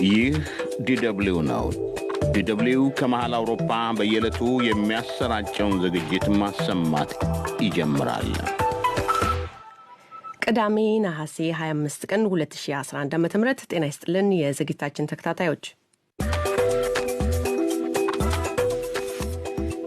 ይህ ዲደብሊው ነው። ዲደብሊው ከመሃል አውሮፓ በየዕለቱ የሚያሰራጨውን ዝግጅት ማሰማት ይጀምራል። ቅዳሜ ነሐሴ 25 ቀን 2011 ዓ ም። ጤና ይስጥልን የዝግጅታችን ተከታታዮች።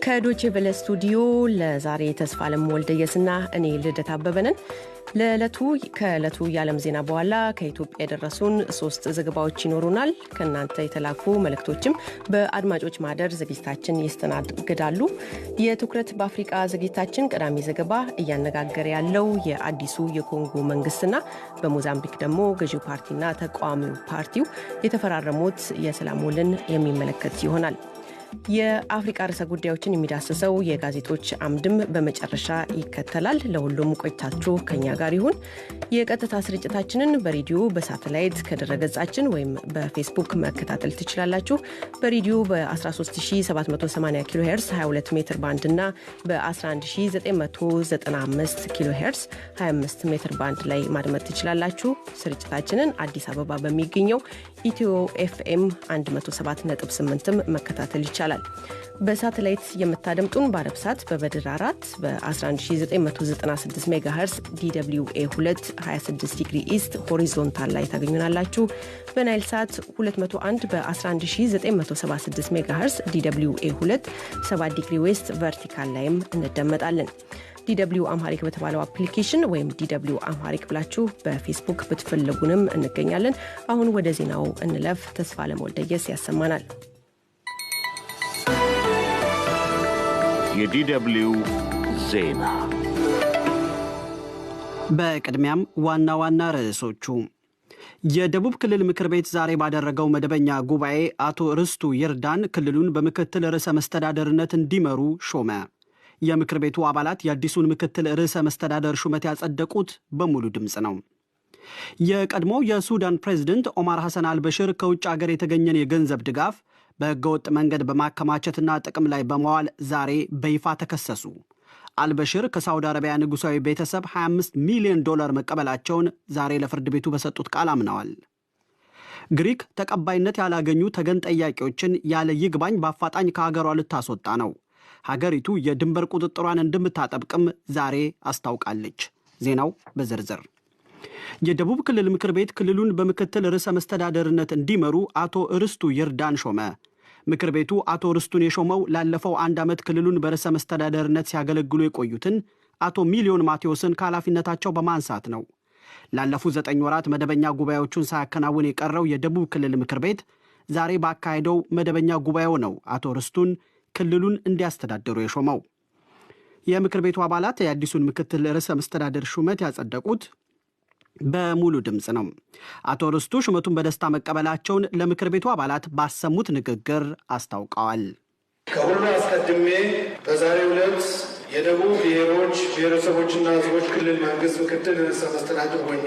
ከዶቼ ቬለ ስቱዲዮ ለዛሬ ተስፋለም ወልደየስና እኔ ልደት አበበ ነን። ለዕለቱ ከዕለቱ የዓለም ዜና በኋላ ከኢትዮጵያ የደረሱን ሶስት ዘገባዎች ይኖሩናል። ከእናንተ የተላኩ መልእክቶችም በአድማጮች ማህደር ዝግጅታችን ይስተናግዳሉ። የትኩረት በአፍሪቃ ዝግጅታችን ቀዳሚ ዘገባ እያነጋገረ ያለው የአዲሱ የኮንጎ መንግስትና በሞዛምቢክ ደግሞ ገዢው ፓርቲና ተቃዋሚው ፓርቲው የተፈራረሙት የሰላም ውልን የሚመለከት ይሆናል። የአፍሪቃ ርዕሰ ጉዳዮችን የሚዳስሰው የጋዜጦች አምድም በመጨረሻ ይከተላል። ለሁሉም ቆይታችሁ ከኛ ጋር ይሁን። የቀጥታ ስርጭታችንን በሬዲዮ፣ በሳተላይት፣ ከድረገጻችን ወይም በፌስቡክ መከታተል ትችላላችሁ። በሬዲዮ በ13780 ኪሎ ሄርስ 22 ሜትር ባንድ እና በ11995 ኪሎ ሄርስ 25 ሜትር ባንድ ላይ ማድመጥ ትችላላችሁ። ስርጭታችንን አዲስ አበባ በሚገኘው ኢትዮ ኤፍኤም 107.8ም መከታተል ይቻላል። በሳተላይት የምታደምጡን በአረብ ሳት በበድር 4 በ11996 ሜጋ ሄርስ DW A 2 26 degree east horizontal ላይ ታገኙናላችሁ። በናይል ሳት 201 በ11976 ሜጋ ሄርስ DW A 2 7 degree west vertical ላይም እንደመጣለን። DW Amharic በተባለው application ወይም DW Amharic ብላችሁ በፌስቡክ ብትፈልጉንም እንገኛለን። አሁን ወደ ዜናው እንለፍ። ተስፋለም ወልደየስ ያሰማናል። የዲደብሊው ዜና። በቅድሚያም ዋና ዋና ርዕሶቹ፦ የደቡብ ክልል ምክር ቤት ዛሬ ባደረገው መደበኛ ጉባኤ አቶ ርስቱ ይርዳን ክልሉን በምክትል ርዕሰ መስተዳደርነት እንዲመሩ ሾመ። የምክር ቤቱ አባላት የአዲሱን ምክትል ርዕሰ መስተዳደር ሹመት ያጸደቁት በሙሉ ድምፅ ነው። የቀድሞው የሱዳን ፕሬዝደንት ኦማር ሐሰን አልበሽር ከውጭ አገር የተገኘን የገንዘብ ድጋፍ በሕገወጥ መንገድ በማከማቸትና ጥቅም ላይ በመዋል ዛሬ በይፋ ተከሰሱ። አልበሽር ከሳውዲ አረቢያ ንጉሣዊ ቤተሰብ 25 ሚሊዮን ዶላር መቀበላቸውን ዛሬ ለፍርድ ቤቱ በሰጡት ቃል አምነዋል። ግሪክ ተቀባይነት ያላገኙ ተገን ጠያቂዎችን ያለ ይግባኝ በአፋጣኝ ከሀገሯ ልታስወጣ ነው። ሀገሪቱ የድንበር ቁጥጥሯን እንደምታጠብቅም ዛሬ አስታውቃለች። ዜናው በዝርዝር። የደቡብ ክልል ምክር ቤት ክልሉን በምክትል ርዕሰ መስተዳደርነት እንዲመሩ አቶ ርስቱ ይርዳን ሾመ። ምክር ቤቱ አቶ ርስቱን የሾመው ላለፈው አንድ ዓመት ክልሉን በርዕሰ መስተዳደርነት ሲያገለግሉ የቆዩትን አቶ ሚሊዮን ማቴዎስን ከኃላፊነታቸው በማንሳት ነው። ላለፉት 9 ወራት መደበኛ ጉባኤዎቹን ሳያከናውን የቀረው የደቡብ ክልል ምክር ቤት ዛሬ ባካሄደው መደበኛ ጉባኤው ነው አቶ ርስቱን ክልሉን እንዲያስተዳድሩ የሾመው። የምክር ቤቱ አባላት የአዲሱን ምክትል ርዕሰ መስተዳደር ሹመት ያጸደቁት በሙሉ ድምፅ ነው። አቶ ርስቱ ሹመቱን በደስታ መቀበላቸውን ለምክር ቤቱ አባላት ባሰሙት ንግግር አስታውቀዋል። ከሁሉ አስቀድሜ በዛሬው ዕለት የደቡብ ብሔሮች ብሔረሰቦችና ሕዝቦች ክልል መንግስት ምክትል ርዕሰ መስተዳድር ሆኜ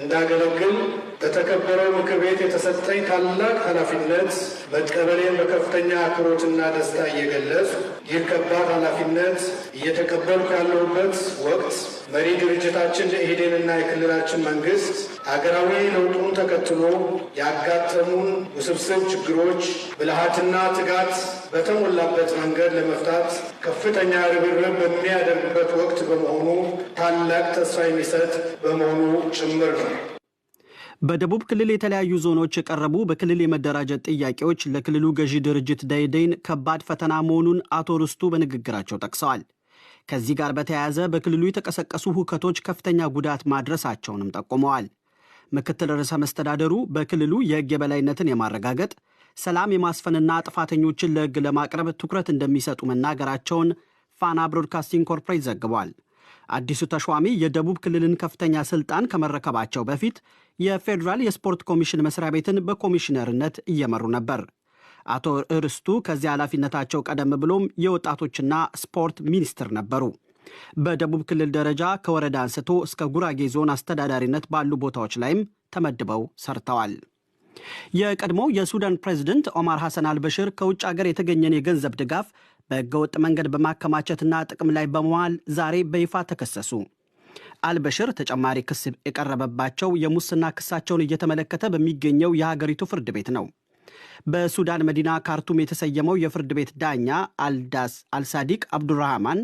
እንዳገለግል በተከበረው ምክር ቤት የተሰጠኝ ታላቅ ኃላፊነት መቀበሌን በከፍተኛ አክብሮትና ደስታ እየገለጽኩ፣ ይህ ከባድ ኃላፊነት እየተቀበልኩ ያለሁበት ወቅት መሪ ድርጅታችን ደኢህዴንና የክልላችን መንግስት ሀገራዊ ለውጡን ተከትሎ ያጋጠሙን ውስብስብ ችግሮች ብልሃትና ትጋት በተሞላበት መንገድ ለመፍታት ከፍተኛ ርብርብ በሚያደርግበት ወቅት በመሆኑ ታላቅ ተስፋ የሚሰጥ በመሆኑ ጭምር ነው። በደቡብ ክልል የተለያዩ ዞኖች የቀረቡ በክልል የመደራጀት ጥያቄዎች ለክልሉ ገዢ ድርጅት ደኢህዴን ከባድ ፈተና መሆኑን አቶ ርስቱ በንግግራቸው ጠቅሰዋል። ከዚህ ጋር በተያያዘ በክልሉ የተቀሰቀሱ ሁከቶች ከፍተኛ ጉዳት ማድረሳቸውንም ጠቁመዋል። ምክትል ርዕሰ መስተዳደሩ በክልሉ የሕግ የበላይነትን የማረጋገጥ፣ ሰላም የማስፈንና ጥፋተኞችን ለሕግ ለማቅረብ ትኩረት እንደሚሰጡ መናገራቸውን ፋና ብሮድካስቲንግ ኮርፖሬት ዘግቧል። አዲሱ ተሿሚ የደቡብ ክልልን ከፍተኛ ስልጣን ከመረከባቸው በፊት የፌዴራል የስፖርት ኮሚሽን መስሪያ ቤትን በኮሚሽነርነት እየመሩ ነበር። አቶ እርስቱ ከዚያ ኃላፊነታቸው ቀደም ብሎም የወጣቶችና ስፖርት ሚኒስትር ነበሩ። በደቡብ ክልል ደረጃ ከወረዳ አንስቶ እስከ ጉራጌ ዞን አስተዳዳሪነት ባሉ ቦታዎች ላይም ተመድበው ሰርተዋል። የቀድሞው የሱዳን ፕሬዝደንት ኦማር ሐሰን አልበሽር ከውጭ አገር የተገኘን የገንዘብ ድጋፍ በሕገወጥ መንገድ በማከማቸትና ጥቅም ላይ በመዋል ዛሬ በይፋ ተከሰሱ። አልበሽር ተጨማሪ ክስ የቀረበባቸው የሙስና ክሳቸውን እየተመለከተ በሚገኘው የሀገሪቱ ፍርድ ቤት ነው። በሱዳን መዲና ካርቱም የተሰየመው የፍርድ ቤት ዳኛ አልዳስ አልሳዲቅ አብዱራህማን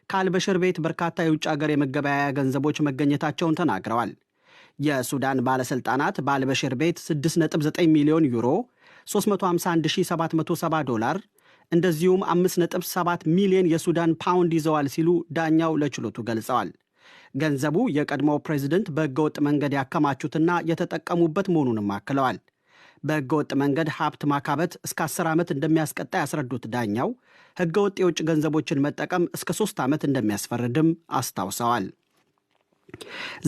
ከአልበሽር ቤት በርካታ የውጭ ሀገር የመገበያያ ገንዘቦች መገኘታቸውን ተናግረዋል። የሱዳን ባለሥልጣናት በአልበሽር ቤት 6.9 ሚሊዮን ዩሮ፣ 351770 ዶላር እንደዚሁም 5.7 ሚሊዮን የሱዳን ፓውንድ ይዘዋል ሲሉ ዳኛው ለችሎቱ ገልጸዋል። ገንዘቡ የቀድሞው ፕሬዝደንት በሕገወጥ መንገድ ያከማቹትና የተጠቀሙበት መሆኑንም አክለዋል። በሕገወጥ መንገድ ሀብት ማካበት እስከ 10 ዓመት እንደሚያስቀጣ ያስረዱት ዳኛው ሕገወጥ የውጭ ገንዘቦችን መጠቀም እስከ 3 ዓመት እንደሚያስፈርድም አስታውሰዋል።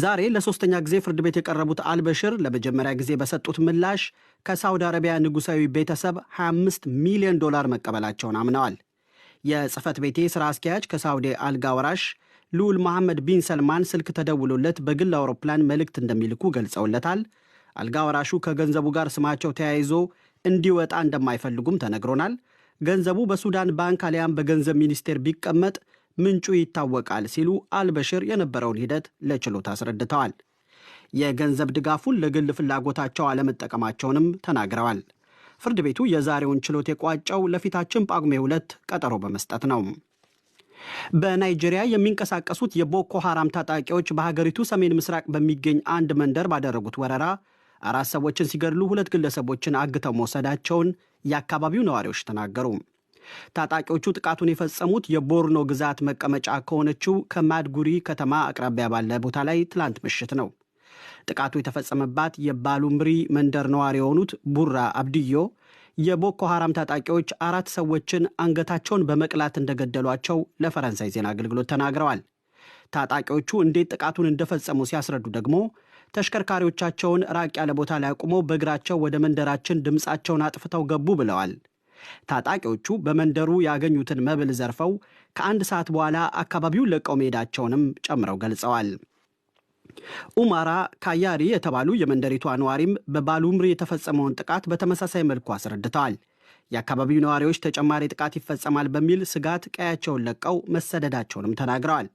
ዛሬ ለሶስተኛ ጊዜ ፍርድ ቤት የቀረቡት አልበሽር ለመጀመሪያ ጊዜ በሰጡት ምላሽ ከሳውዲ አረቢያ ንጉሣዊ ቤተሰብ 25 ሚሊዮን ዶላር መቀበላቸውን አምነዋል። የጽህፈት ቤቴ ሥራ አስኪያጅ ከሳውዲ አልጋ ወራሽ ልዑል መሐመድ ቢን ሰልማን ስልክ ተደውሎለት በግል አውሮፕላን መልእክት እንደሚልኩ ገልጸውለታል። አልጋ ወራሹ ከገንዘቡ ጋር ስማቸው ተያይዞ እንዲወጣ እንደማይፈልጉም ተነግሮናል። ገንዘቡ በሱዳን ባንክ አሊያም በገንዘብ ሚኒስቴር ቢቀመጥ ምንጩ ይታወቃል ሲሉ አልበሽር የነበረውን ሂደት ለችሎት አስረድተዋል። የገንዘብ ድጋፉን ለግል ፍላጎታቸው አለመጠቀማቸውንም ተናግረዋል። ፍርድ ቤቱ የዛሬውን ችሎት የቋጨው ለፊታችን ጳጉሜ 2 ቀጠሮ በመስጠት ነው። በናይጄሪያ የሚንቀሳቀሱት የቦኮ ሐራም ታጣቂዎች በሀገሪቱ ሰሜን ምስራቅ በሚገኝ አንድ መንደር ባደረጉት ወረራ 4 ሰዎችን ሲገድሉ 2 ግለሰቦችን አግተው መውሰዳቸውን የአካባቢው ነዋሪዎች ተናገሩ። ታጣቂዎቹ ጥቃቱን የፈጸሙት የቦርኖ ግዛት መቀመጫ ከሆነችው ከማድጉሪ ከተማ አቅራቢያ ባለ ቦታ ላይ ትላንት ምሽት ነው። ጥቃቱ የተፈጸመባት የባሉምሪ መንደር ነዋሪ የሆኑት ቡራ አብድዮ የቦኮ ሐራም ታጣቂዎች 4 ሰዎችን አንገታቸውን በመቅላት እንደገደሏቸው ለፈረንሳይ ዜና አገልግሎት ተናግረዋል። ታጣቂዎቹ እንዴት ጥቃቱን እንደፈጸሙ ሲያስረዱ ደግሞ ተሽከርካሪዎቻቸውን ራቅ ያለ ቦታ ላይ አቁመው በእግራቸው ወደ መንደራችን ድምፃቸውን አጥፍተው ገቡ ብለዋል። ታጣቂዎቹ በመንደሩ ያገኙትን መብል ዘርፈው ከአንድ ሰዓት በኋላ አካባቢውን ለቀው መሄዳቸውንም ጨምረው ገልጸዋል። ኡማራ ካያሪ የተባሉ የመንደሪቷ ነዋሪም በባሉምሪ የተፈጸመውን ጥቃት በተመሳሳይ መልኩ አስረድተዋል። የአካባቢው ነዋሪዎች ተጨማሪ ጥቃት ይፈጸማል በሚል ስጋት ቀያቸውን ለቀው መሰደዳቸውንም ተናግረዋል።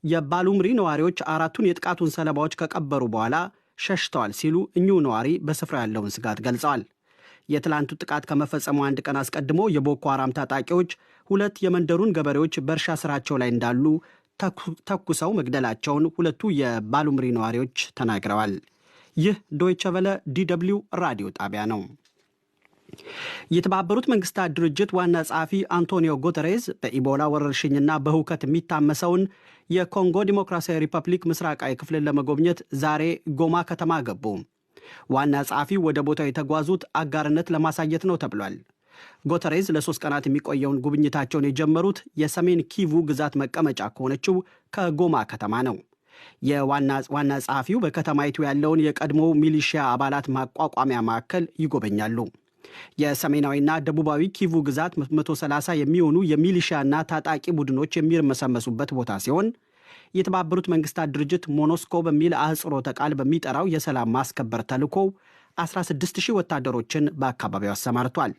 የባሉምሪ ነዋሪዎች 4ቱን የጥቃቱን ሰለባዎች ከቀበሩ በኋላ ሸሽተዋል ሲሉ እኚሁ ነዋሪ በስፍራው ያለውን ስጋት ገልጸዋል። የትላንቱ ጥቃት ከመፈጸሙ አንድ ቀን አስቀድሞ የቦኮ ሐራም ታጣቂዎች 2 የመንደሩን ገበሬዎች በእርሻ ስራቸው ላይ እንዳሉ ተኩሰው መግደላቸውን 2ቱ የባሉምሪ ነዋሪዎች ተናግረዋል። ይህ ዶይቸ ቬለ DW ራዲዮ ጣቢያ ነው። የተባበሩት መንግስታት ድርጅት ዋና ጸሐፊ አንቶኒዮ ጉተሬዝ በኢቦላ ወረርሽኝና በሁከት የሚታመሰውን የኮንጎ ዲሞክራሲያዊ ሪፐብሊክ ምስራቃዊ ክፍልን ለመጎብኘት ዛሬ ጎማ ከተማ ገቡ። ዋና ጸሐፊው ወደ ቦታው የተጓዙት አጋርነት ለማሳየት ነው ተብሏል። ጉተሬዝ ለ3 ቀናት የሚቆየውን ጉብኝታቸውን የጀመሩት የሰሜን ኪቩ ግዛት መቀመጫ ከሆነችው ከጎማ ከተማ ነው። የዋና ጸሐፊው በከተማይቱ ያለውን የቀድሞ ሚሊሺያ አባላት ማቋቋሚያ ማዕከል ይጎበኛሉ። የሰሜናዊና ደቡባዊ ኪቩ ግዛት 130 የሚሆኑ የሚሊሺያና ታጣቂ ቡድኖች የሚርመሰመሱበት ቦታ ሲሆን የተባበሩት መንግስታት ድርጅት ሞኖስኮ በሚል አህጽሮተ ቃል በሚጠራው የሰላም ማስከበር ተልዕኮው 16,000 ወታደሮችን በአካባቢው አሰማርቷል።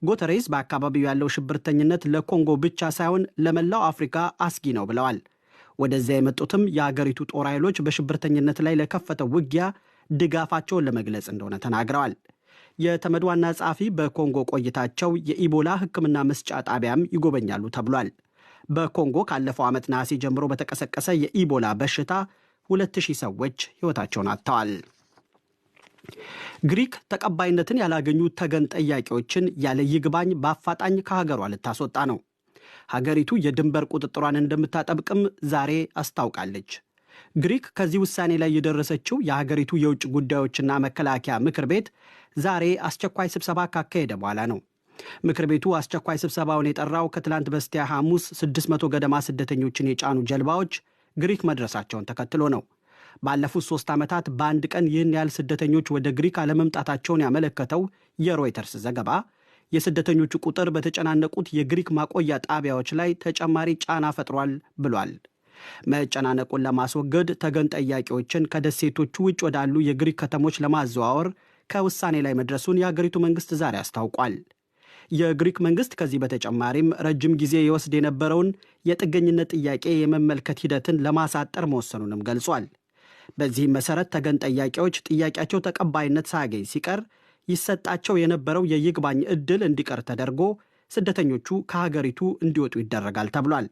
ጉተሬዝ በአካባቢው ያለው ሽብርተኝነት ለኮንጎ ብቻ ሳይሆን ለመላው አፍሪካ አስጊ ነው ብለዋል። ወደዚያ የመጡትም የአገሪቱ ጦር ኃይሎች በሽብርተኝነት ላይ ለከፈተው ውጊያ ድጋፋቸውን ለመግለጽ እንደሆነ ተናግረዋል። የተመድ ዋና ጸሐፊ በኮንጎ ቆይታቸው የኢቦላ ሕክምና መስጫ ጣቢያም ይጎበኛሉ ተብሏል። በኮንጎ ካለፈው ዓመት ነሐሴ ጀምሮ በተቀሰቀሰ የኢቦላ በሽታ 2000 ሰዎች ሕይወታቸውን አጥተዋል። ግሪክ ተቀባይነትን ያላገኙ ተገን ጠያቂዎችን ያለ ይግባኝ በአፋጣኝ ከሀገሯ ልታስወጣ ነው። ሀገሪቱ የድንበር ቁጥጥሯን እንደምታጠብቅም ዛሬ አስታውቃለች። ግሪክ ከዚህ ውሳኔ ላይ የደረሰችው የሀገሪቱ የውጭ ጉዳዮችና መከላከያ ምክር ቤት ዛሬ አስቸኳይ ስብሰባ ካካሄደ በኋላ ነው። ምክር ቤቱ አስቸኳይ ስብሰባውን የጠራው ከትላንት በስቲያ ሐሙስ 600 ገደማ ስደተኞችን የጫኑ ጀልባዎች ግሪክ መድረሳቸውን ተከትሎ ነው። ባለፉት 3 ዓመታት በአንድ ቀን ይህን ያህል ስደተኞች ወደ ግሪክ አለመምጣታቸውን ያመለከተው የሮይተርስ ዘገባ የስደተኞቹ ቁጥር በተጨናነቁት የግሪክ ማቆያ ጣቢያዎች ላይ ተጨማሪ ጫና ፈጥሯል ብሏል። መጨናነቁን ለማስወገድ ተገን ጠያቂዎችን ከደሴቶቹ ውጭ ወዳሉ የግሪክ ከተሞች ለማዘዋወር ከውሳኔ ላይ መድረሱን የሀገሪቱ መንግስት ዛሬ አስታውቋል። የግሪክ መንግስት ከዚህ በተጨማሪም ረጅም ጊዜ ይወስድ የነበረውን የጥገኝነት ጥያቄ የመመልከት ሂደትን ለማሳጠር መወሰኑንም ገልጿል። በዚህም መሰረት ተገን ጠያቂዎች ጥያቄያቸው ተቀባይነት ሳያገኝ ሲቀር ይሰጣቸው የነበረው የይግባኝ ዕድል እንዲቀር ተደርጎ ስደተኞቹ ከሀገሪቱ እንዲወጡ ይደረጋል ተብሏል።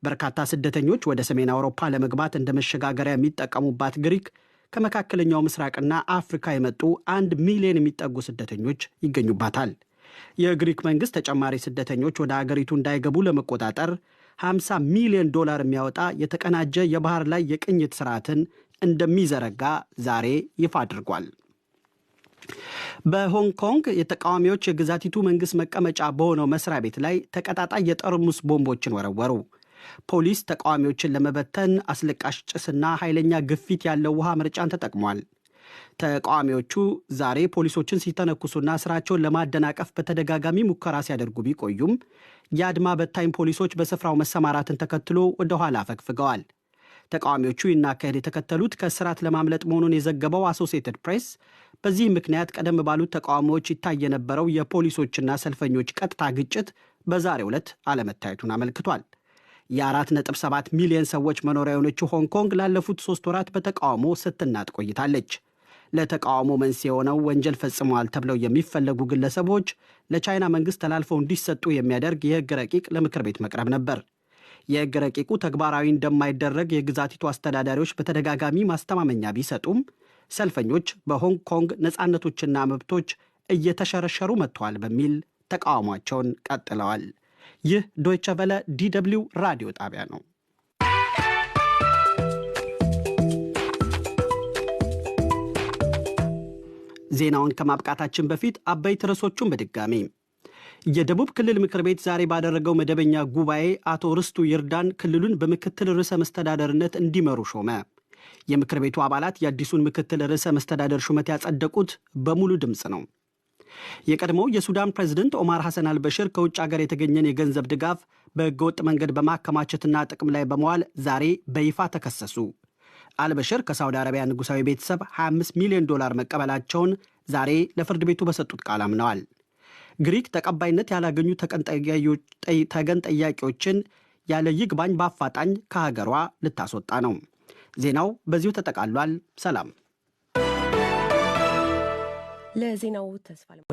በርካታ ስደተኞች ወደ ሰሜን አውሮፓ ለመግባት እንደ መሸጋገሪያ የሚጠቀሙባት ግሪክ ከመካከለኛው ምስራቅና አፍሪካ የመጡ 1 ሚሊዮን የሚጠጉ ስደተኞች ይገኙባታል። የግሪክ መንግስት ተጨማሪ ስደተኞች ወደ አገሪቱ እንዳይገቡ ለመቆጣጠር 50 ሚሊዮን ዶላር የሚያወጣ የተቀናጀ የባህር ላይ የቅኝት ስርዓትን እንደሚዘረጋ ዛሬ ይፋ አድርጓል። በሆንግ ኮንግ የተቃዋሚዎች የግዛቲቱ መንግስት መቀመጫ በሆነው መስሪያ ቤት ላይ ተቀጣጣይ የጠርሙስ ቦምቦችን ወረወሩ። ፖሊስ ተቃዋሚዎችን ለመበተን አስለቃሽ ጭስና ኃይለኛ ግፊት ያለው ውሃ መርጫን ተጠቅሟል። ተቃዋሚዎቹ ዛሬ ፖሊሶችን ሲተነኩሱና ስራቸውን ለማደናቀፍ በተደጋጋሚ ሙከራ ሲያደርጉ ቢቆዩም የአድማ በታኝ ፖሊሶች በስፍራው መሰማራትን ተከትሎ ወደ ኋላ አፈግፍገዋል። ተቃዋሚዎቹ ይህን አካሄድ የተከተሉት ከእስራት ለማምለጥ መሆኑን የዘገበው አሶሲየትድ ፕሬስ በዚህ ምክንያት ቀደም ባሉት ተቃውሞዎች ይታይ የነበረው የፖሊሶችና ሰልፈኞች ቀጥታ ግጭት በዛሬው ዕለት አለመታየቱን አመልክቷል። የ4.7 ሚሊዮን ሰዎች መኖሪያ የሆነችው ሆንግ ኮንግ ላለፉት 3 ወራት በተቃውሞ ስትናጥ ቆይታለች። ለተቃውሞ መንስኤ የሆነው ወንጀል ፈጽመዋል ተብለው የሚፈለጉ ግለሰቦች ለቻይና መንግስት ተላልፈው እንዲሰጡ የሚያደርግ የሕግ ረቂቅ ለምክር ቤት መቅረብ ነበር። የሕግ ረቂቁ ተግባራዊ እንደማይደረግ የግዛቲቱ አስተዳዳሪዎች በተደጋጋሚ ማስተማመኛ ቢሰጡም ሰልፈኞች በሆንግ ኮንግ ነፃነቶችና መብቶች እየተሸረሸሩ መጥተዋል በሚል ተቃውሟቸውን ቀጥለዋል። ይህ ዶይቸ ቨለ DW ራዲዮ ጣቢያ ነው። ዜናውን ከማብቃታችን በፊት አበይት ርዕሶቹን በድጋሚ። የደቡብ ክልል ምክር ቤት ዛሬ ባደረገው መደበኛ ጉባኤ አቶ ርስቱ ይርዳን ክልሉን በምክትል ርዕሰ መስተዳደርነት እንዲመሩ ሾመ። የምክር ቤቱ አባላት የአዲሱን ምክትል ርዕሰ መስተዳደር ሹመት ያጸደቁት በሙሉ ድምፅ ነው። የቀድሞው የሱዳን ፕሬዝደንት ኦማር ሐሰን አልበሽር ከውጭ ሀገር የተገኘን የገንዘብ ድጋፍ በሕገወጥ መንገድ በማከማቸትና ጥቅም ላይ በመዋል ዛሬ በይፋ ተከሰሱ። አልበሽር ከሳውዲ አረቢያ ንጉሣዊ ቤተሰብ 25 ሚሊዮን ዶላር መቀበላቸውን ዛሬ ለፍርድ ቤቱ በሰጡት ቃል አምነዋል። ግሪክ ተቀባይነት ያላገኙ ተገን ጠያቂዎችን ያለ ይግባኝ በአፋጣኝ ከሀገሯ ልታስወጣ ነው። ዜናው በዚሁ ተጠቃሏል። ሰላም። ለዜናው ተስፋ